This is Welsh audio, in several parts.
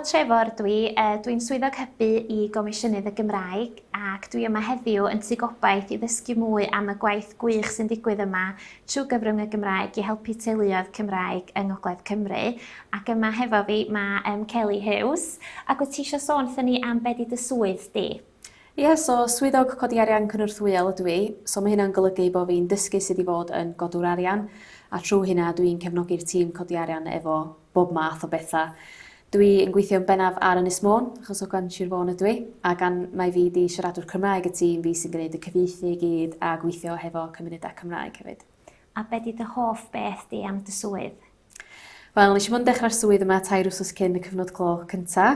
Trefor ydw i, yy dwi'n swyddog hybu i Gomisiynydd y Gymraeg ac dwi yma heddiw yn Tŷ Gobaith i ddysgu mwy am y gwaith gwych sy'n digwydd yma trwy gyfrwng y Gymraeg i helpu teuluoedd Cymraeg yng Ngogledd Cymru. Ac yma hefo fi mae um, Kelly Hughes. Ac wyt ti eisiau sôn wrthyn ni am be di dy swydd di? Ie, so swyddog codi arian cynorthwyol ydw i, so mae hynna'n golygu bod fi'n dysgu sut i fod yn godwr arian, a trwy hynna dwi'n cefnogi'r tîm codi arian efo bob math o bethau. Dwi yn gweithio yn bennaf ar Ynys Môn, achos o gan Sir Fôn ydw i, a gan mai fi 'di siaradwr Cymraeg y tîm, fi sy'n gwneud y cyfieithu i gyd a gweithio hefo cymunedau Cymraeg hefyd. A be 'di dy hoff beth di am dy swydd? Wel, nes i mond dechrau'r swydd yma tair wsos cyn y cyfnod clo cynta,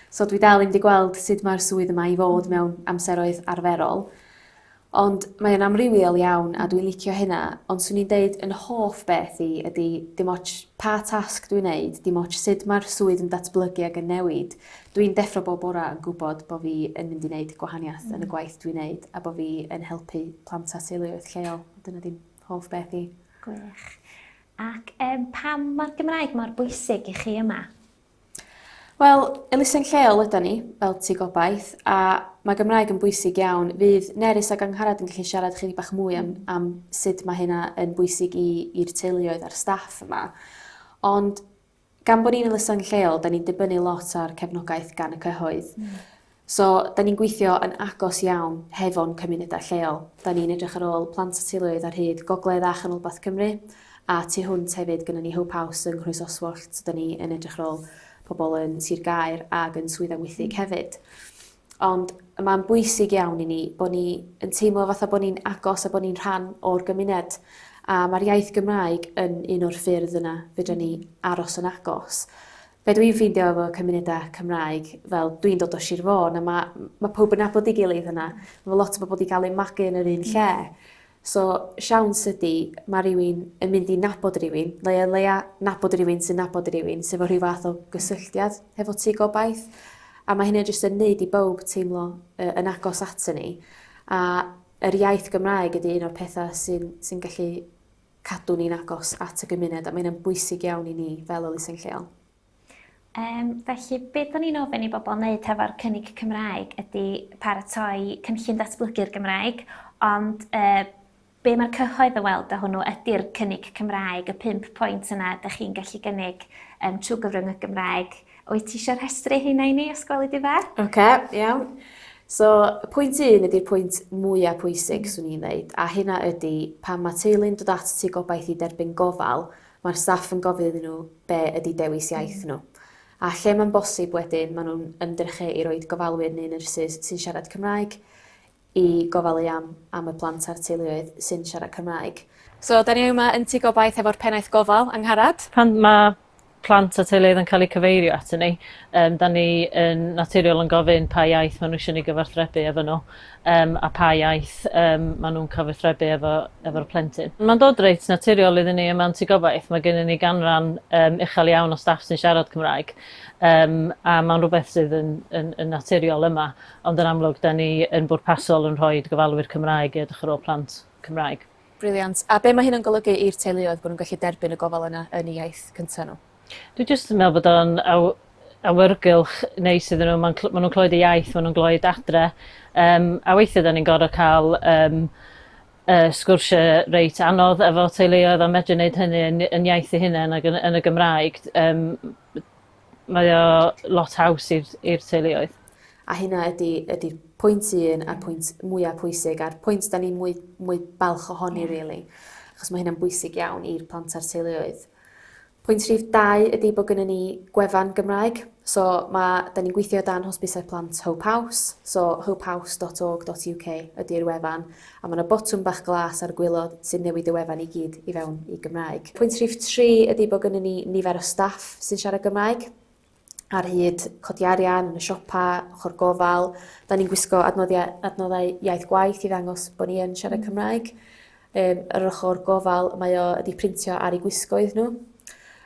so dwi dal ddim 'di gweld sut mae'r swydd yma i fod mewn amseroedd arferol. Ond mae o'n amrywiol iawn a dwi'n licio hynna, ond 'swn i'n deud yn hoff beth i ydi dim ots pa tasg dwi'n neud, dim ots sut mae'r swydd yn datblygu ag yn newid, dwi'n deffro bob bora yn gwybod bo' fi yn mynd i neud gwahaniaeth yn y gwaith dwi'n neud a bo' fi yn helpu plant a teuluoedd lleol. Dyna 'di'n hoff beth i. Gwych. Ac um, pam mae'r Gymraeg mor bwysig i chi yma? Wel, elusen lleol yda ni, fel Tŷ Gobaith, a mae Gymraeg yn bwysig iawn. Fydd Nerys ac Angharad yn gallu siarad chydig bach mwy am, am sut mae hynna yn bwysig i'r teuluoedd a'r staff yma. Ond Gan bod ni'n elusen lleol, da ni'n dibynnu lot ar cefnogaeth gan y cyhoedd. So, da ni'n gweithio yn agos iawn hefo'n cymunedau lleol. Da ni'n edrych ar ôl plant a teuluoedd ar hyd Gogledd a Chanolbarth Cymru, a tu hwnt hefyd gynnon ni Hope House yng Nghroesoswallt, so da ni yn edrych ar ôl pobl yn Sir Gaer ag yn Swydd Amwythig hefyd. Ond mae'n bwysig iawn i ni bod ni yn teimlo fatha bod ni'n agos a bod ni'n rhan o'r gymuned. A mae'r iaith Gymraeg yn un o'r ffyrdd yna fedra ni aros yn agos. Be dwi'n ffeindio efo cymunedau Cymraeg, fel dwi'n dod o Sir Fôn, a mae, mae pawb yn nabod ei gilydd yna. Mae lot o bobl wedi cael eu magu yn yr un lle. So, siawns ydy, mae rhywun yn mynd i nabod rhywun, leia leia nabod rhywun sy'n nabod rhywun, sydd efo rhyw fath o gysylltiad hefo Tŷ Gobaith. A mae hynny jyst yn neud i bawb teimlo uh, yn agos ato ni. A yr iaith Gymraeg ydy un o'r pethau sy'n sy gallu cadw ni'n agos at y gymuned, a mae hynny'n bwysig iawn i ni fel elusen lleol. Yym, felly be dan ni'n ofyn i bobl wneud hefo'r cynnig Cymraeg ydy paratoi cynllun datblygu'r Gymraeg, ond uh, be mae'r cyhoedd yn weld o hwnnw ydy'r cynnig Cymraeg, y pump pwynt yna ydych chi'n gallu gynnig um, trwy gyfrwng y Gymraeg. Wyt ti eisiau rhestru heina i ni, os gweli di dda? Oce, okay, iawn. So, pwynt un ydy'r pwynt mwyaf pwysig, swn i'n dweud, a hynna ydy pan mae teulu'n dod at ti gobaith i derbyn gofal, Mae'r staff yn gofyn iddyn nhw be ydy dewis iaith nhw. A lle mae'n bosib wedyn, maen nhw'n ymdrechu i roid gofalwyr neu nyrsys sy'n siarad Cymraeg i gofalu am am y plant a'r teuluoedd sy'n siarad Cymraeg. So, da ni yma yn Tŷ Gobaith efo'r pennaeth gofal, Angharad. Pan mae plant a teuluoedd yn cael eu cyfeirio aton ni, yym 'dan ni yn naturiol yn gofyn pa iaith ma' n'w isio ni gyfathrebu efo n'w yym a pa iaith yym ma' nw'n cyfathrebu efo efo'r plentyn. Ma'n dod reit naturiol iddyn ni yma yn Tŷ Gobaith ma' gennyn ni ganran yym uchel iawn o staff sy'n siarad Cymraeg yym a ma'n rwbeth sydd yn yn yn naturiol yma ond yn amlwg 'dan ni yn bwrpasol yn rhoid gofalwyr Cymraeg i edrych ar ôl plant Cymraeg. Brilliant. A be' ma' hyn yn golygu i'r teuluoedd bo' nw'n gallu derbyn y gofal yna yn 'u iaith cynta n'w? Dwi jyst yn meddwl bod o'n aw- awyrgylch neis iddyn n'w ma'n cl- ma' nw'n clywed y iaith ma' nw'n glywed adre yym a weithie 'dan ni'n gor'o' ca'l yym yy sgwrsie reit anodd efo teuluoedd a medru neud hynny yn yn iaith eu hunen ag yn yn y Gymraeg yym mae o lot haws i'r i'r teuluoedd. A hynna ydy ydy'r pwynt un a'r pwynt mwya pwysig a'r pwynt 'dan ni'n mwy mwy balch ohoni rili. Achos ma' hynna'n bwysig iawn i'r plant a'r teuluoedd. Pwynt rhif dau ydy bod gynnon ni gwefan Gymraeg. So ma' 'dan ni'n gweithio dan Hosbisau Plant Hope House, so hopehouse.org.uk ydy'r wefan, a ma' 'na botwm bach glas ar y gwaelod sy'n newid y wefan i gyd i fewn i Gymraeg. Pwynt rhif tri ydy bod gynnon ni nifer o staff sy'n siarad Gymraeg ar hyd codi arian, yn y siopa, ochr gofal. Da ni'n gwisgo adnoddiau, adnoddau iaith gwaith i ddangos bod ni yn siarad Cymraeg. Um, yr ochr gofal, mae o wedi printio ar eu gwisgoedd nhw.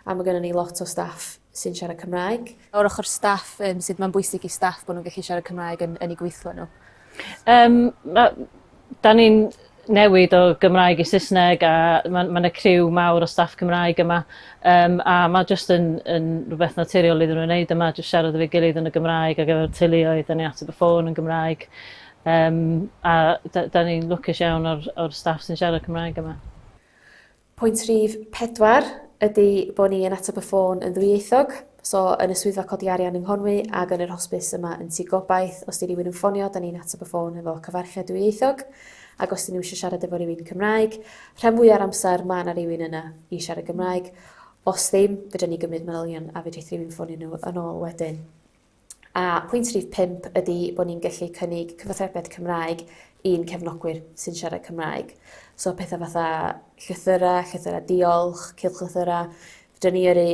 A mae gennym ni lot o staff sy'n siarad Cymraeg. O'r ochr staff, um, sut mae'n bwysig i staff bod nhw'n gallu siarad Cymraeg yn, yn eu gweithle nhw? Um, ma, da ni'n newid o Gymraeg i Saesneg a ma' ma' 'na criw mawr o staff Cymraeg yma yym a ma' jyst yn yn rwbeth naturiol iddyn n'w neud yma jyst siarad efo'i gilydd yn y Gymraeg ag efo'r teuluoedd 'dan ni ateb y ffôn yn Gymraeg yym a 'd- 'dan ni'n lwcus iawn o'r o'r staff sy'n siarad Cymraeg yma. Pwynt rhif pedwar ydy bod ni yn ateb y ffôn yn ddwyieithog. So yn y swyddfa codi arian yng Nghonwy ag yn yr hosbis yma yn Tŷ Gobaith, os 'di rywun yn ffonio, 'da ni'n ateb y ffôn efo cyfarchiad dwyieithog. Ac os 'dyn nhw eisiau siarad efo rywun Cymraeg, rhan fwya'r amser mae 'na rywun yna i siarad Gymraeg. Os ddim, fedrwn ni gymryd manylion a fedrith rywun ffonio nhw yn ôl wedyn. A pwynt rhif 5 ydy bod ni'n gallu cynnig cyfathrebiad Cymraeg i'n cefnogwyr sy'n siarad Cymraeg. So pethau fatha llythyrau, llythyrau diolch, cylchlythyrau. Fedrwn ni yrru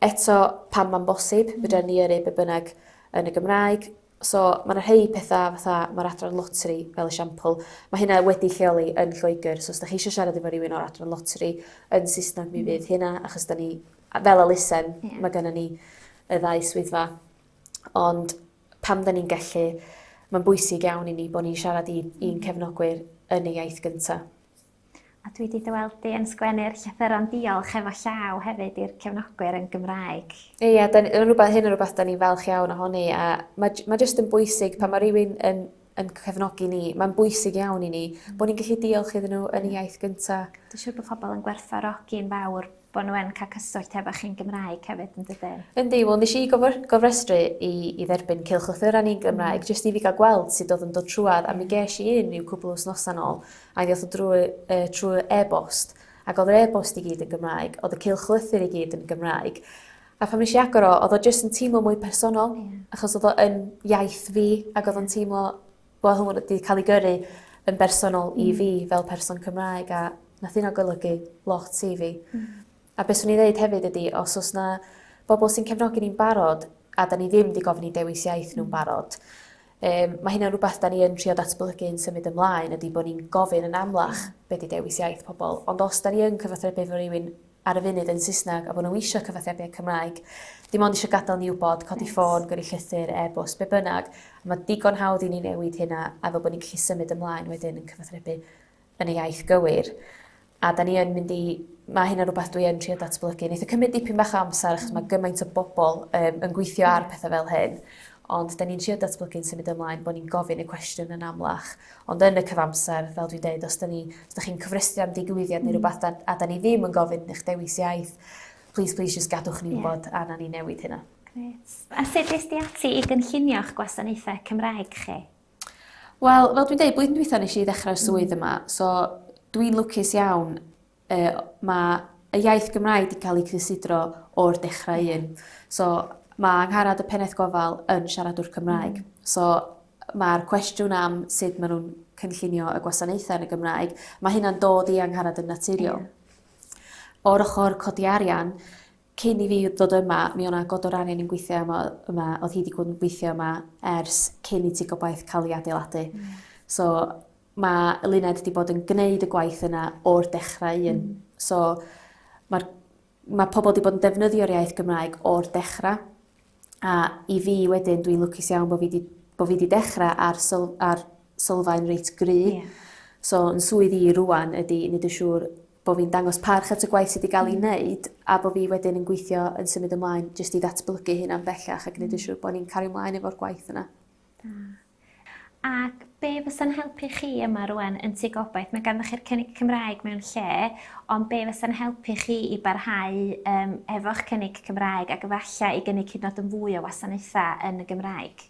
eto pan mae'n bosib, fedrwn ni yrru be bynnag yn y Gymraeg. So mae yna rhai pethau fatha mae'r adran loteri fel esiampl. Mae hynna wedi lleoli yn Lloegr, so os da chi eisiau siarad efo rhywun o'r adran loteri yn Saesneg mi fydd hynna, achos da ni fel elusen, yeah. mae gennym ni y ddau swyddfa. Ond pam da ni'n gallu, mae'n bwysig iawn i ni bod ni'n siarad i'n mm. cefnogwyr yn y iaith gyntaf. A dwi wedi dy weld di yn sgwennu'r llythyron diolch efo llaw hefyd i'r cefnogwyr yn Gymraeg. Ie, yeah, rhywbeth, hyn yn rhywbeth da ni'n falch iawn ohoni a mae, mae jyst yn bwysig pan mae rhywun yn, yn cefnogi ni, mae'n bwysig iawn i ni bod ni'n gallu diolch iddyn nhw yn y iaith gyntaf. Dwi'n siŵr bod pobl yn gwerthfawrogi'n fawr bod nhw yn cael cyswllt efo chi'n Gymraeg hefyd yn dydyn? Yndi, wel nes i gofrestru i, i dderbyn cylchlythyrau ni'n Gymraeg, mm. jyst i fi gael gweld sut oedd yn dod trwad, a mi ges i un rhyw cwbl o wythnosau nôl, a ddoth o drwy, uh, trwy e-bost, ac oedd yr e-bost i gyd yn Gymraeg, oedd y cylchlythyr i gyd yn Gymraeg. A pan nes i agor o, oedd o jyst yn teimlo mwy personol, yeah. achos oedd o yn iaith fi, ac oedd o'n teimlo wel hwn wedi cael ei gyrru yn bersonol i mm. fi fel person Cymraeg a nath hynna golygu lot i fi. Mm. A beth swn i ddeud hefyd ydy, os oes na bobl sy'n cefnogi ni'n barod a da ni ddim wedi gofyn i dewis iaith nhw'n mm. barod, um, mae hynna'n rhywbeth da ni yn trio datblygu yn symud ymlaen ydy bod ni'n gofyn yn amlach mm. be di dewis iaith pobl. Ond os da ni yn cyfathrebu efo rhywun ar y funud yn Saesneg a bod nhw eisiau cyfathrebu Cymraeg, dim ond eisiau gadael ni wybod, codi ffôn, gyrru llythyr, e-bost, be bynnag. A mae digon hawdd i ni newid hynna a fel bod ni'n gallu symud ymlaen wedyn yn cyfathrebu yn y iaith gywir. A da ni yn mynd i... Mae hynna'n rhywbeth dwi yn trio datblygu. Neith o cymryd dipyn bach o amser achos mae gymaint o bobl um, yn gweithio ar pethau fel hyn. Ond da ni'n trio datblygu'n symud ymlaen bod ni'n gofyn y cwestiwn yn amlach. Ond yn y cyfamser, fel dwi'n deud, os da ni, os da chi'n cyfrestru am digwyddiad neu rhywbeth a, a da ni ddim yn gofyn eich dewis iaith, please, please, just gadwch ni wybod yeah. a na ni newid hynna. Grêt. A sut es di ati i gynllunio'ch gwasanaethau Cymraeg chi? Wel, fel dwi'n deud, blwyddyn dwytha nes i ddechrau'r swydd mm. yma, so dwi'n lwcus iawn. Uh, mae y iaith Gymraeg wedi cael ei cysidro o'r dechrau un. So mae Angharad y pennaeth gofal yn siaradwr Cymraeg. Mm. So mae'r cwestiwn am sut maen nhw'n cynllunio y gwasanaethau yn y Gymraeg, mae hynna'n dod i Angharad yn naturiol. Yeah. O'r ochr codi arian, cyn i fi ddod yma, mi o'na godwr arian yn gweithio yma, yma oedd hi wedi bod yn gweithio yma ers cyn i Tŷ Gobaith cael ei adeiladu. Mm. So mae Luned wedi bod yn gwneud y gwaith yna o'r dechrau un. Mm. So mae'r mae pobl wedi bod yn defnyddio'r iaith Gymraeg o'r dechrau. A i fi wedyn, dwi'n lwcus iawn bod fi wedi, bod fi wedi dechrau ar, syl, ar sylfaen reit gry. Yeah. So, yn swydd i rwan ydy wneud yn siŵr bod fi'n dangos parch at y gwaith sydd wedi cael ei mm. wneud a bod fi wedyn yn gweithio yn symud ymlaen jyst i ddatblygu hynna'n bellach a gwneud yn mm. siŵr bod ni'n cario ymlaen efo'r gwaith yna. Da. Ac be fysa'n helpu chi yma rwan yn Tŷ Gobaith? Mae ganddo chi'r cynnig Cymraeg mewn lle, ond be fysa'n helpu chi i barhau um, efo'ch cynnig Cymraeg ac efallai i gynnig hyd yn oed yn fwy o wasanaethau yn y Gymraeg?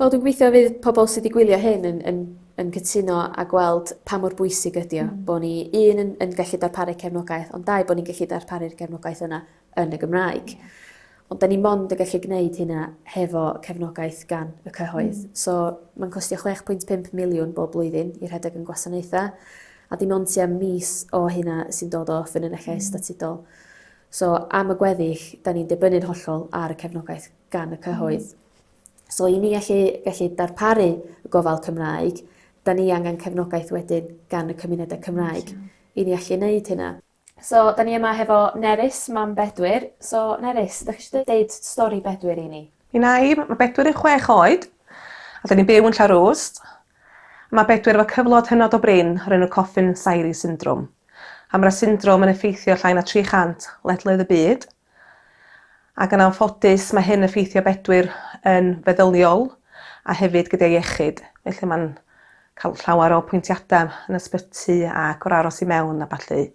Wel, dwi'n gobeithio fydd pobl sydd wedi gwylio hyn yn, yn, yn cytuno a gweld pa mor bwysig ydy o. Mm. Bod ni, un, yn, yn gallu darparu cefnogaeth, ond dau, bod ni'n gallu darparu'r gefnogaeth yna yn y Gymraeg. Yeah. Ond da ni mond yn gallu gwneud hynna hefo cefnogaeth gan y cyhoedd. Mm. So mae'n costio 6.5 miliwn bob blwyddyn i rhedeg yn gwasanaethau, a dim ond tua mis o hynna sy'n dod o ffynonellau mm. statudol. So am y gweddill, da ni'n dibynnu'n hollol ar y cefnogaeth gan y cyhoedd. Mm. So i ni allu gallu darparu y gofal Cymraeg, da ni angen cefnogaeth wedyn gan y cymunedau Cymraeg mm. i ni allu wneud hynna. So, da ni yma hefo Nerys, mam Bedwyr. So, Nerys, ydych chi eisiau deud stori Bedwyr i ni? Mi na i, mae Bedwyr yn chwech oed, a da ni'n byw yn Llanrwst. Mae Bedwyr efo cyflod hynod o brin o'r enw Coffin Siris Syndrome. A mae'r syndrom yn effeithio llai na 300 ledled y byd. Ac yn anffodus mae hyn effeithio Bedwyr yn feddyliol a hefyd gyda'i iechyd. Felly mae'n cael llawer o apwyntiadau yn ysbyty a gorau aros i mewn a ballu.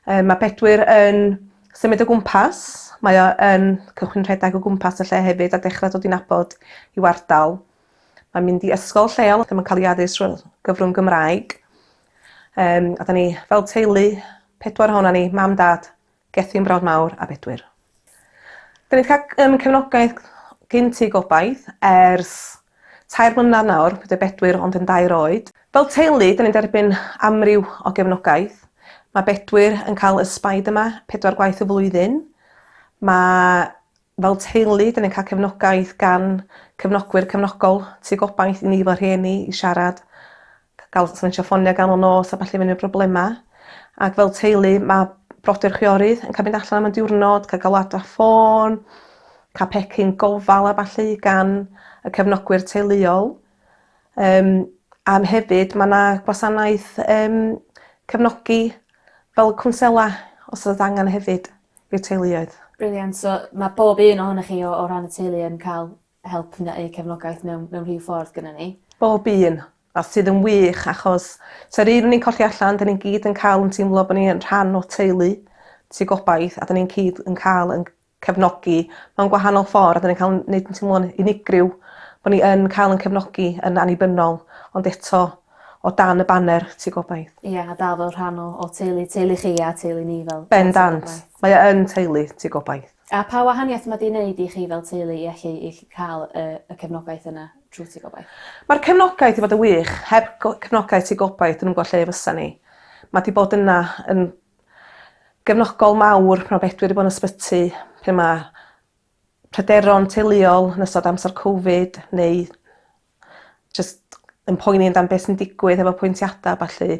Yym ma' Bedwyr yn symud o gwmpas, mae o yn cychwyn rhedeg o gwmpas y lle hefyd a dechra dod i nabod i'w ardal. Mae'n mynd i ysgol lleol lle ma'n ca'l 'i addysg trw gyfrwng Gymraeg. Yym a 'dan ni fel teulu, pedwar ohonon ni, mam dad, Gethin brawd mawr a Bedwyr. 'Dan ni 'di ca'l yym cefnogaeth gin Tŷ Gobaith ers tair mlynadd nawr, gyda Bedwyr ond yn dair oed. Fel teulu 'dan ni'n derbyn amryw o gefnogaeth. Ma' Bedwyr yn ca'l ysbaid yma pedwar gwaith y flwyddyn. Ma' fel teulu 'dan ni'n ca'l cefnogaeth gan cefnogwyr cefnogol Tŷ Gobaith i ni fel rhieni i siarad ga'l os ma' isio ffonio ganol nos a ballu am unryw broblema. Ac fel teulu ma' brodyr chwiorydd yn ca'l mynd allan am y diwrnod ca'l galwada ffôn ca'l pecyn gofal a ballu gan y cefnogwyr teuluol. Yym a hefyd ma' 'na gwasanaeth yym cefnogi fel cwnsela os odd angan hefyd i'r teuluoedd. Brilliant so ma' bob un ohonoch chi o o ran y teulu yn ca'l help neu cefnogaeth mewn mewn rhyw ffordd gynnon ni. Bob un. A sydd yn wych achos sa'r un o'n ni'n colli allan 'dyn ni'n gyd yn ca'l yn teimlo bo' ni yn rhan o teulu Tŷ Gobaith a 'dyn ni'n cyd yn ca'l 'yn cefnogi mewn gwahanol ffor a 'dyn ni'n ca'l 'n neud yn teimlo'n unigryw bo' ni yn ca'l 'yn cefnogi yn annibynnol ond eto o dan y baner Tŷ Gobaith. Ie a dal fel rhan o o teulu teulu chi a teulu ni fel Bendant. Mae o yn teulu Tŷ Gobaith. A pa wahaniaeth ma' 'di neud i chi fel teulu i allu i 'llu ca'l y y cefnogaeth yna trw Tŷ Gobaith? Ma'r cefnogaeth 'di bod yn wych. Heb go- cefnogaeth Tŷ Gobaith dwi'm yn gwbo lle fysa ni. Ma' 'di bod yna yn gefnogol mawr pan ma' Bedwyr 'di bo' yn ysbyty pan ma' pryderon teuluol yn ystod amser Covid neu jyst yn poeni amdan beth sy'n digwydd efo pwyntiada a ballu.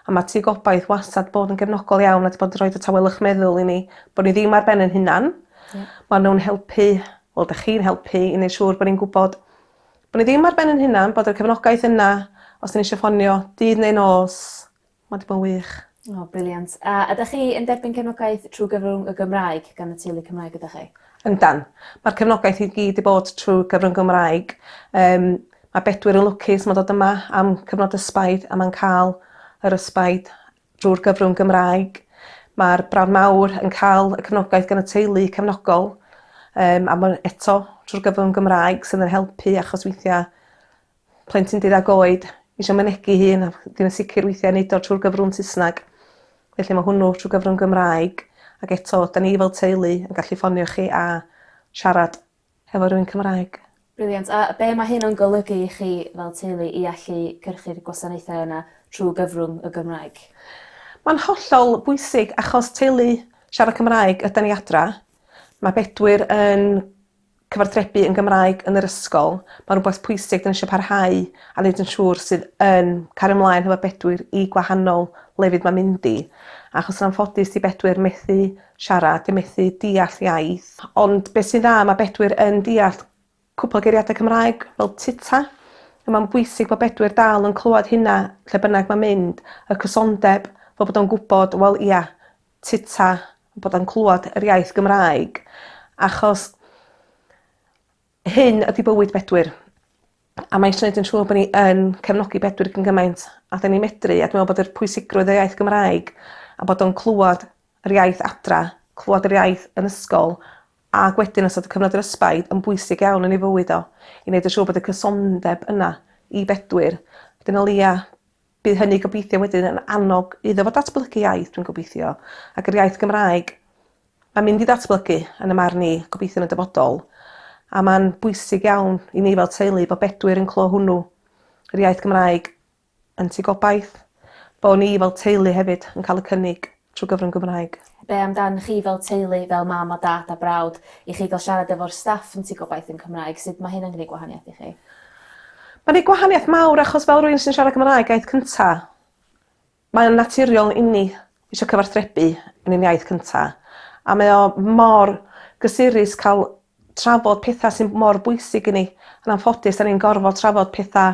A ma' Tŷ Gobaith wastad bod yn gefnogol iawn a 'di bod yn rhoid y tawelwch meddwl i ni bo' ni ddim ar ben 'yn hunan. Ie. Ma' nw'n helpu, wel 'dach chi'n helpu i neu' siŵr bo' ni'n gwbod bo' ni ddim ar ben 'yn hunan bod y cefnogaeth yna os 'dan ni isio ffonio dydd neu nos. Ma' 'di bo' wych. O brilliant. A ydach chi yn derbyn cefnogaeth trw gyfrwng y Gymraeg gan y teulu Cymraeg ydach chi? Yndan. Ma'r cefnogaeth i gyd 'di bod trw gyfrwng Gymraeg. Yym ma' Bedwyr yn lwcus ma' dod yma am cyfnod ysbaid a ma'n ca'l yr ysbaid drw'r gyfrwng Gymraeg. Ma'r brawd mawr yn ca'l y cefnogaeth gan y teulu cefnogol yym a ma' eto trw'r gyfrwng Gymraeg sydd yn helpu achos weithia' plentyn deuddag oed isio mynegi hun a ddim yn sicr weithiau neud o trwy'r gyfrwng Saesneg. Felly mae hwnnw trwy gyfrwng Gymraeg ac eto 'dan ni fel teulu yn gallu ffonio chi a siarad hefo rywun Cymraeg. Brilliant. A be' ma' hyn yn golygu i chi fel teulu i allu cyrchu'r gwasanaethau yna trw gyfrwng y Gymraeg? Mae'n hollol bwysig achos teulu siarad Cymraeg ydan ni adra. Mae Bedwyr yn cyfathrebu yn Gymraeg yn yr ysgol. Ma'n rwbeth pwysig 'dan ni isio parhau a neud yn siŵr sydd yn cario mlaen hefo Bedwyr i gwahanol lefydd ma'n mynd i. Achos yn anffodus 'di Bedwyr methu siarad 'di methu deall iaith. Ond be' sy'n dda ma' Bedwyr yn deall cwpwl o geiriade Cymraeg fel tita. A ma'n bwysig bo' Bedwyr dal yn clywad hynna lle bynnag ma'n mynd y cysondeb fel bod o'n gwbod wel ia tita bod o'n clwad yr iaith Gymraeg achos hyn ydi bywyd Bedwyr a mae eisiau neud yn siŵr bod ni yn cefnogi Bedwyr cyn gymaint a 'dan ni'n medru a dwi me'wl bod yr pwysigrwydd y iaith Gymraeg a bod o'n clwad yr iaith adra, clwad yr iaith yn ysgol ag wedyn ystod y cyfnod yr ysbaid yn bwysig iawn yn ei fywyd o i neud yn siŵr bod y cysondeb yna i Bedwyr. Wedyn o leia Bydd hynny gobeithio wedyn yn annog iddo fo datblygu iaith dwi'n gobeithio ac yr iaith Gymraeg mae'n mynd i ddatblygu yn 'y marn i gobeithio yn y dyfodol a ma'n bwysig iawn i ni fel teulu bo' Bedwyr yn clo hwnnw yr iaith Gymraeg yn Tŷ Gobaith bo' ni fel teulu hefyd yn ca'l y cynnig trw gyfrwng Gymraeg. Be' amdan chi fel teulu, fel mam a dad a brawd, i chi ga'l siarad efo'r staff yn Tŷ Gobaith yn Cymraeg, sut ma' hynna'n gneud gwahaniaeth i chi? Ma'n neud gwahaniaeth mawr achos fel rywun sy'n siarad Cymraeg iaith cynta, mae o'n naturiol inni isio cyfarthrebu yn ein iaith cynta a mae o mor gysurus ca'l trafod petha sy'n mor bwysig i ni. Yn anffodus 'dan ni'n gorfod trafod petha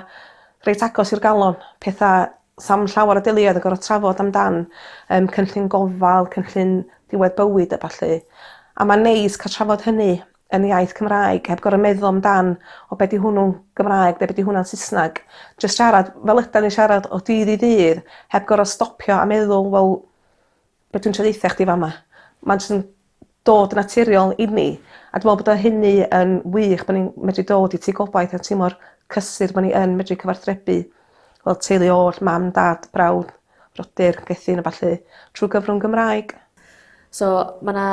reit agos i'r galon, petha sa'm llawer o deuluoedd yn gor'o' trafod amdan yym cynllun gofal, cynllun diwedd bywyd a ballu. A ma'n neis ca'l trafod hynny yn iaith Cymraeg heb gor'o' meddwl amdan o be' 'di hwnnw'n Gymraeg ne' be' 'di hwnna'n Sysnag. Jyst siarad fel ydan ni'n siarad o dydd i ddydd heb gor'o' stopio a meddwl wel be' dwi'n trio deutha chdi fa' 'ma. Ma'n js yn dod yn naturiol inni a dwi me'wl bod o hynny yn wych bo' ni'n medru dod i Tŷ Gobaith a teimlo'r cysur bo' ni yn medru cyfarthrebu fel teulu oll mam dad brawd brodyr gethyn a ballu trw gyfrwng Gymraeg. So ma' 'na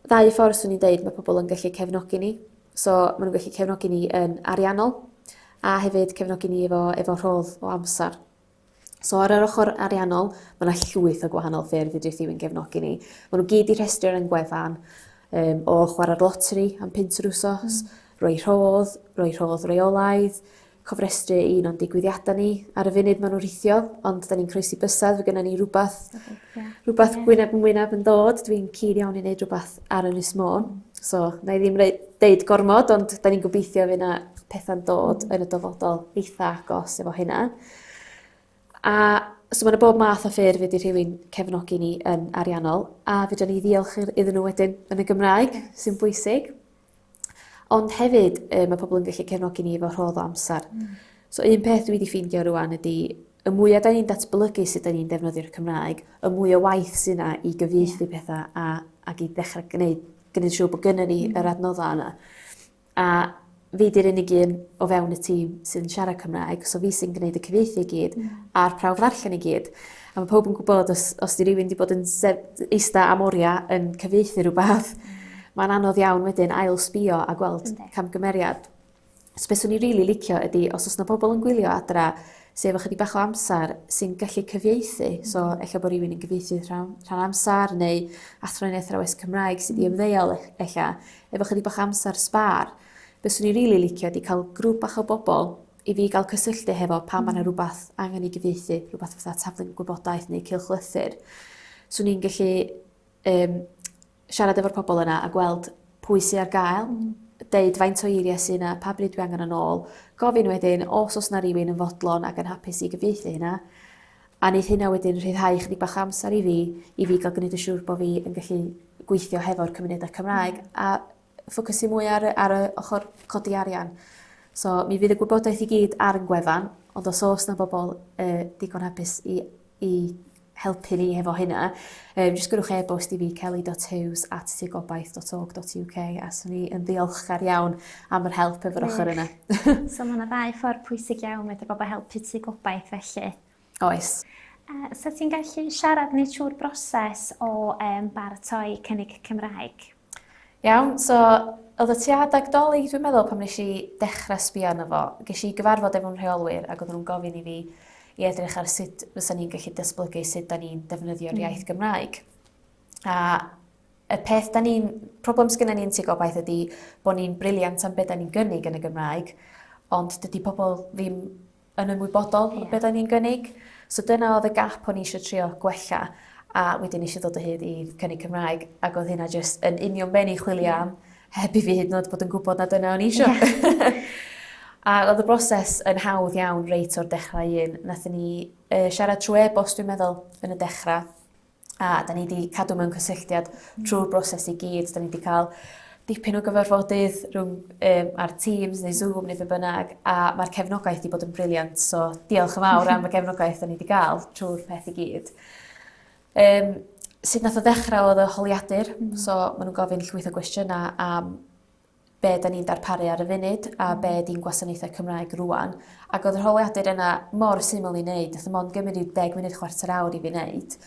ddau ffordd swn i'n deud ma' pobl yn gallu cefnogi ni. So ma' nw'n gallu cefnogi ni yn ariannol a hefyd cefnogi ni efo efo rhodd o amser. So ar yr ochr ariannol, mae yna llwyth o gwahanol ffyrdd fedrith rhywun gefnogi ni. Maen nhw gyd i rhestru ar ein gwefan, um, o chwarae'r loteri am pint yr wsos, rhoi rhodd, rhoi rhodd reolaidd, cofrestru un o'n digwyddiadau ni. Ar y funud maen nhw'n rhithiol, ond da ni'n croesi bysedd, fe gynna ni rhywbeth, rhywbeth yeah. gwyneb yn wyneb yn dod. Dwi'n cyn iawn i wneud rhywbeth ar Ynys Môn. So, na i ddim deud gormod, ond da ni'n gobeithio fydd yna pethau'n dod yn y dyfodol eitha agos efo hynna. A so mae yna bob math o ffyrdd wedi rhywun cefnogi ni yn ariannol, a fedrwn ni ddiolch iddyn nhw wedyn yn y Gymraeg, sy'n bwysig. Ond hefyd, yy, mae pobl yn gallu cefnogi ni efo rhodd o amser. So un peth dwi wedi ffeindio rwan ydy, y mwyaf da ni'n datblygu sut da ni'n defnyddio'r Cymraeg, y mwy o waith sydd yna i gyfieithu pethau a, ac i ddechrau gwneud, gwneud siŵr bod gynnon ni yr adnoddau yna. A fi 'di'r unig un o fewn y tîm sydd yn siarad Cymraeg, so fi sy'n gwneud y cyfieithu i gyd a'r prawf ddarllen i gyd. A mae pawb yn gwybod os, os 'di rywun 'di bod yn sef- eista am oriau yn cyfieithu rhywbeth, mae'n anodd iawn wedyn ail sbio a gweld camgymeriad. So beth swn i rili licio ydi os oes 'na bobl yn gwylio adra sy efo chydig bach o amser sy'n gallu cyfieithu, so ella bod rywun yn gyfieithu rhan, rhan amser neu athro neu athrawes Cymraeg sydd wedi ymddeol ella, efo chydig bach o amser sbâr, be swn i rili licio ydi cael grŵp bach o bobl i fi gael cysylltu hefo pan mae 'na rhywbeth angen ei gyfieithu, rhywbeth fatha taflen gwybodaeth neu cylchlythyr. Swn i'n gallu um, siarad efo'r pobl yna a gweld pwy sydd ar gael, deud faint o eiriau sydd yna, pa bryd dwi angen yn ôl, gofyn wedyn os oes 'na rywun yn fodlon ac yn hapus i gyfieithu hynna, A neith hynna wedyn rhyddhau chydig bach o amser i fi, i fi gael gwneud yn siŵr bod fi yn gallu gweithio hefo'r cymunedau Cymraeg a ffocysu mwy ar y, ar y ochr codi arian. So mi fydd y gwybodaeth i gyd ar yn gwefan, ond os oes na bobl uh, digon hapus i, i helpu ni hefo hynna, um, jyst gyrwch e-bost i fi kelly.hughes at tigobaith.org.uk a swn i yn ddiolchgar iawn am yr help efo'r ochr yna. So mae yna ddau ffordd pwysig iawn medr bobl helpu Tŷ Gobaith felly. Oes. So ti'n gallu siarad ni trwy'r broses o um, baratoi cynnig Cymraeg? Iawn, so oedd y tua adag Dolig dwi'n meddwl pan nes i dechrau sbio arno fo. Ges i gyfarfod efo'n rheolwyr ac oedden nhw'n gofyn i fi i edrych ar sut fysa ni'n gallu datblygu sut da ni'n defnyddio'r iaith Gymraeg. A y peth da ni'n... problem sgynna ni yn Tŷ Gobaith ydy bod ni'n brilliant am be da ni'n gynnig yn y Gymraeg, ond dydy pobl ddim yn ymwybodol yeah. o be da ni'n gynnig. So dyna oedd y gap o'n i eisiau trio gwella a wedyn eisiau dod o hyd i cynnig Cymraeg ac oedd hynna jyst yn union be ni'n chwilio am heb i fi hyd yn oed bod yn gwybod na dyna o'n i eisiau. Yeah. a oedd y broses yn hawdd iawn reit o'r dechrau un. Nathon ni uh, siarad trwy e-bost dwi'n meddwl yn y dechrau A da ni 'di cadw mewn cysylltiad trwy'r broses i gyd. Da ni 'di cael dipyn o gyfarfodydd rhwng um, ar Teams neu Zoom neu be bynnag, a mae'r cefnogaeth 'di bod yn brilliant, so diolch yn fawr am y gefnogaeth da ni 'di gael trwy'r peth i gyd. Um, sut nath o ddechrau oedd y holiadur, so maen nhw'n gofyn llwyth o gwestiynau am be da ni'n darparu ar y funud a be di'n gwasanaethau Cymraeg rwan. Ac oedd yr holiadur yna mor syml i wneud, nath o mond gymryd rhyw 10 munud chwarter awr i fi wneud.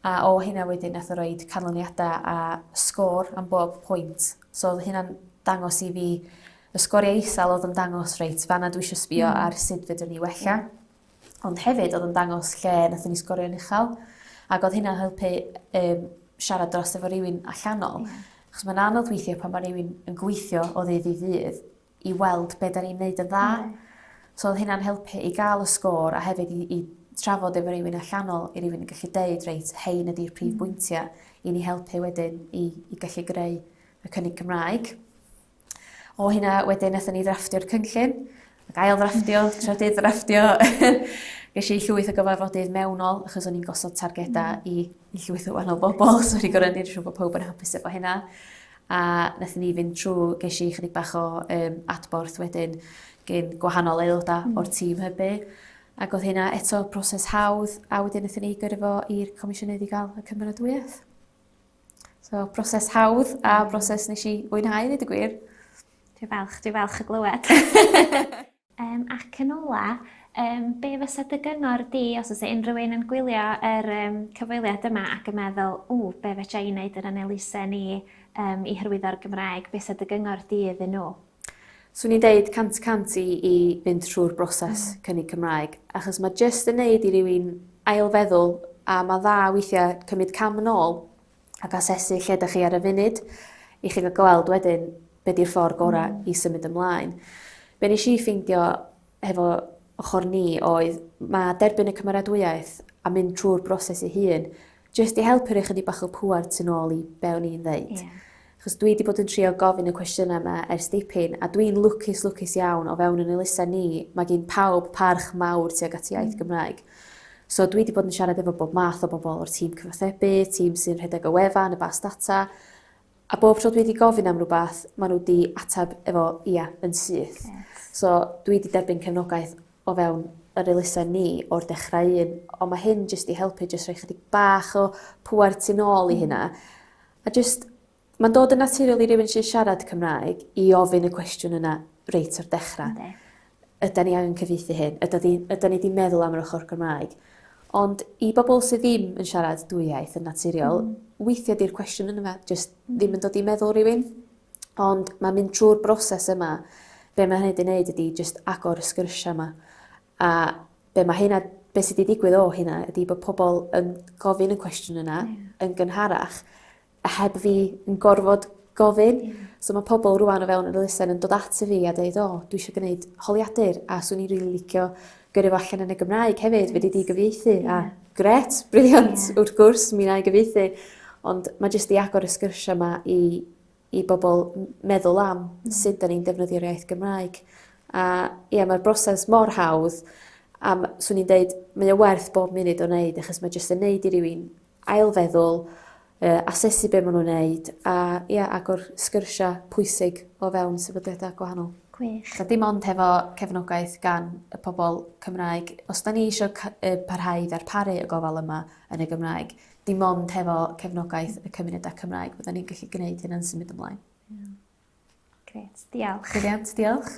A o hynna wedyn nath o roed canlyniadau a sgôr am bob pwynt. So oedd hynna'n dangos i fi y sgoriau isel oedd yn dangos reit fanna dwi eisiau sbio ar sut fedrwn ni wella. Ond hefyd oedd yn dangos lle nathon ni sgorio'n uchel. Ac oedd hynna'n helpu um, siarad dros efo rhywun allanol. Yeah. Achos mae'n anodd weithiau pan mae rhywun yn gweithio o ddydd i ddydd i weld be da ni'n neud yn dda. Yeah. So oedd hynna'n helpu i gael y sgôr a hefyd i, i trafod efo rhywun allanol i rhywun yn gallu deud reit, hein ydy'r prif bwyntiau i ni helpu wedyn i, i gallu greu y cynnig Cymraeg. O hynna wedyn nathon ni ddrafftio'r cynllun. Ac ail ddrafftio, trydydd ddrafftio. Ges i llwyth o gyfarfodydd mewnol achos o'n i'n gosod targedau i, i llwyth o wahanol bobl, so o'n i'n gorfod neud yn siŵr bod pawb yn hapus efo hynna. A nathon ni fynd trwy, ges i chydig bach o um, adborth wedyn gyn gwahanol aelodau o'r tîm hybu. Ac oedd hynna eto proses hawdd, a wedyn nathon ni gyrru fo i'r Comisiynydd i gael y cymeradwyaeth. So proses hawdd a broses nes i fwynhau, dweud y gwir. Dwi'n falch, dwi'n falch o glywed. um, ac yn ola, um, be fysa dy gyngor di os oes unrhyw un yn gwylio yr um, cyfweliad yma ac yn meddwl, ww, be fedra i wneud yn yn elusen i um, i hyrwyddo'r Gymraeg, be fysa dy gyngor di iddyn nhw? Swn i'n deud 100% i, i fynd trwy'r broses mm. cynnig Cymraeg, achos mae jyst yn neud i rywun ailfeddwl a mae dda weithiau cymryd cam yn ôl ac asesu lle dych chi ar y funud i chi gael gweld wedyn be di'r ffordd gorau mm. i symud ymlaen. Be nes i ffeindio hefo ochr ni oedd mae derbyn y cymeradwyaeth a mynd trwy'r broses ei hun jyst i helpu rhoi chydig bach o pŵer tu nôl i be o'n i'n ddeud. Yeah. Achos dwi wedi bod yn trio gofyn y cwestiynau yma ers dipyn, a dwi'n lwcus, lwcus iawn o fewn yn elusen ni, mae gen pawb parch mawr tuag at iaith mm. Gymraeg. So dwi 'di bod yn siarad efo bob math o bobl o'r tîm cyfathrebu, tîm sy'n rhedeg y wefan, y bas data, a bob tro dwi 'di gofyn am rhywbeth, maen nhw 'di ateb efo ia yn syth. Yes. So dwi 'di derbyn cefnogaeth o fewn yr elusen ni o'r dechrau un, ond mae hyn jyst i helpu jyst rhoi chydig bach o pŵer tu nôl i hynna. A jyst Mae'n dod yn naturiol i rywun sy'n siarad Cymraeg i ofyn y cwestiwn yna reit o'r dechrau. Yndi. Ydan ni angen cyfieithu hyn? Ydan ni, ydan ni 'di meddwl am yr ochr Gymraeg? Ond i bobl sydd ddim yn siarad dwy iaith yn naturiol, mm. weithiau di'r cwestiwn yna jyst mm. ddim yn dod i meddwl rhywun. Ond mae'n mynd trwy'r broses yma, be mae hynny wedi wneud ydy jyst agor y sgyrsiau yma. A be mae hynna, be sydd wedi digwydd o hynna ydy bod pobl yn gofyn y cwestiwn yna yeah. yn gynharach a heb fi yn gorfod gofyn. Yeah. So mae pobl rwan o fewn yr elusen yn dod at fi a dweud, o, oh, dwi eisiau gwneud holiadur a swn i'n rili really licio gyrru fo allan yn y Gymraeg hefyd, wedi di gyfieithu. Yeah. A gret, briliant, yeah. wrth gwrs, mi wna i gyfieithu. Ond mae jyst i agor y sgyrsiau yma i, i bobl meddwl am mm. sut da ni'n defnyddio'r iaith Gymraeg. A ie, mae'r broses mor hawdd, a swn i'n deud, mae o werth bob munud o wneud, achos mae jyst yn neud i rywun ailfeddwl, asesu be maen nhw'n wneud a ia, agor sgyrsiau pwysig o fewn sefydliadau gwahanol. Gwych. A dim ond hefo cefnogaeth gan y pobl Cymraeg, os da ni eisiau parhau i ddarparu y gofal yma yn y Gymraeg, dim ond hefo cefnogaeth y cymunedau Cymraeg fydda ni'n gallu gwneud hynna'n symud ymlaen. Yeah. Grêt, diolch. Brilliant, diolch.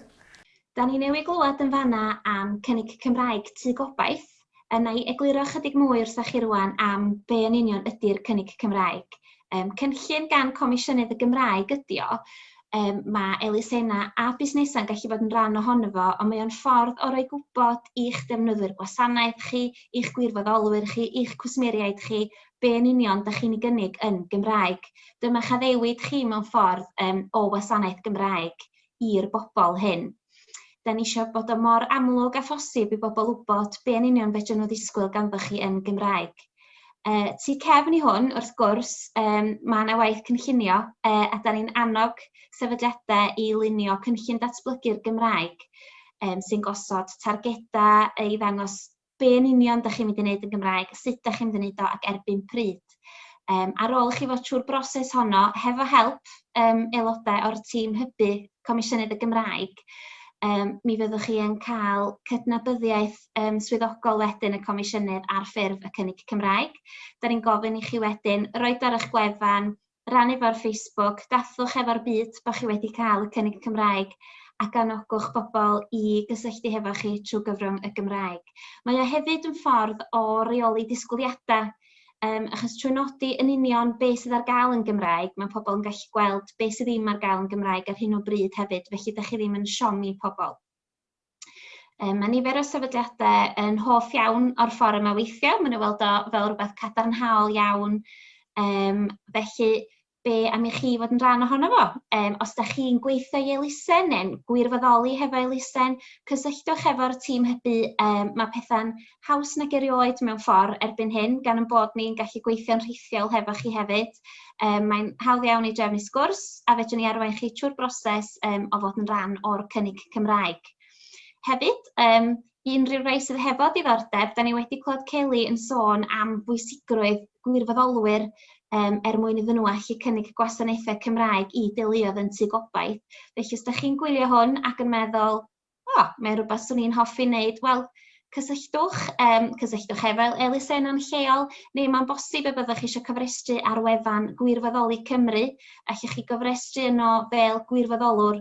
Da ni newydd glywed yn fanna am Cynnig Cymraeg Tŷ Gobaith. Yna i egluro chydig mwy wrthach chi rwan am be yn union ydy'r Cynnig Cymraeg. Um, cynllun gan Comisiynydd y Gymraeg ydy o. Um, mae elusennau a busnesau'n gallu bod yn rhan ohono fo, ond mae o'n ffordd o roi gwybod i'ch defnyddwyr gwasanaeth chi, i'ch gwirfoddolwyr chi, i'ch cwsmeriaid chi, be yn union da chi'n ei gynnig yn Gymraeg. Dyma'ch addewid chi mewn ffordd um, o wasanaeth Gymraeg i'r bobl hyn. Da ni eisiau bod o mor amlwg â phosib i bobl wybod be yn union fedrwn nhw ddisgwyl ganddo chi yn Gymraeg. Tu cefn i hwn, wrth gwrs, um, mae yna waith cynllunio a da ni'n annog sefydliadau i lunio cynllun datblygu'r Gymraeg um, sy'n gosod targedau i ddangos be yn union dach chi'n mynd i wneud yn Gymraeg, sut dach chi'n mynd i wneud o ac erbyn pryd. Um, ar ôl i chi fod trwy'r broses honno, hefo help um, aelodau o'r tîm hybu Comisiynydd y Gymraeg, um, mi fyddwch chi yn cael cydnabyddiaeth um, swyddogol wedyn y Comisiynydd ar ffurf y cynnig Cymraeg. Da ni'n gofyn i chi wedyn roed ar eich gwefan, rannu fo ar Facebook, dathlwch efo'r byd bod chi wedi cael y cynnig Cymraeg ac anogwch bobl i gysylltu hefo chi trwy gyfrwng y Gymraeg. Mae o hefyd yn ffordd o reoli disgwyliadau, um, achos trwy nodi yn union be sydd ar gael yn Gymraeg, mae pobl yn gallu gweld be sydd ddim ar gael yn Gymraeg ar hyn o bryd hefyd, felly dach chi ddim yn siomi pobl. Um, mae nifer o sefydliadau yn hoff iawn o'r ffordd yma weithio. Maen nhw weld o fel rhywbeth cadarnhaol iawn. Um, felly, be am i chi fod yn rhan ohono fo? Um, os da chi'n gweithio i elusen neu'n gwirfoddoli hefo elusen, cysylltwch efo'r tîm hybu. Um, mae pethau'n haws nag erioed mewn ffordd erbyn hyn, gan ein bod ni'n gallu gweithio'n rhithiol hefo chi hefyd. Um, mae'n hawdd iawn i drefnu sgwrs a fedrwn ni arwain chi trwy'r broses um, o fod yn rhan o'r cynnig Cymraeg. Hefyd, um, i unrhyw rai sydd hefo diddordeb, da ni wedi clywed Kelly yn sôn am bwysigrwydd gwirfoddolwyr um, er mwyn iddyn nhw allu cynnig gwasanaethau Cymraeg i deuluoedd yn Tŷ Gobaith. Felly, os da chi'n gwylio hwn ac yn meddwl, o, oh, mae'n rhywbeth swn i'n hoffi wneud, wel, cysylltwch, um, cysylltwch efo elusennau'n lleol, neu mae'n bosib y byddwch chi eisiau cofrestru ar wefan Gwirfoddoli Cymru. Allwch chi gofrestru yno fel gwirfoddolwr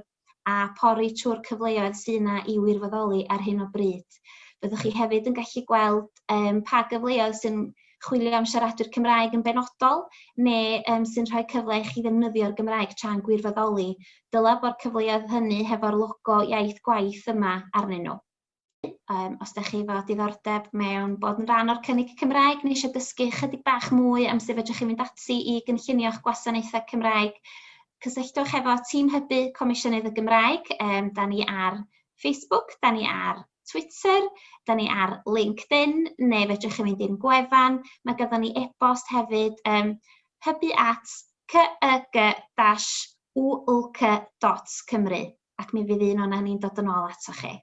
a pori trwy'r cyfleoedd sydd yna i wirfoddoli ar hyn o bryd. Byddwch chi hefyd yn gallu gweld um, pa gyfleoedd sy'n chwilio am siaradwyr Cymraeg yn benodol, neu um, sy'n rhoi cyfle i chi ddefnyddio'r Gymraeg tra'n gwirfoddoli. Dyla bod cyfleoedd hynny hefo'r logo iaith gwaith yma arnyn nhw. Um, os da chi efo diddordeb mewn bod yn rhan o'r cynnig Cymraeg neu eisiau dysgu chydig bach mwy am sut fedrwch chi fynd ati i gynllunio'ch gwasanaethau Cymraeg, cysylltwch efo Tîm Hybu Comisiynydd y Gymraeg. Um, da ni ar Facebook, da ni ar Twitter, da ni ar LinkedIn, neu fedrwch chi fynd i'n gwefan. Mae gyda ni e-bost hefyd, um, hybu at cyg-wlc.cymru, ac mi fydd un o'na ni'n dod yn ôl atoch chi.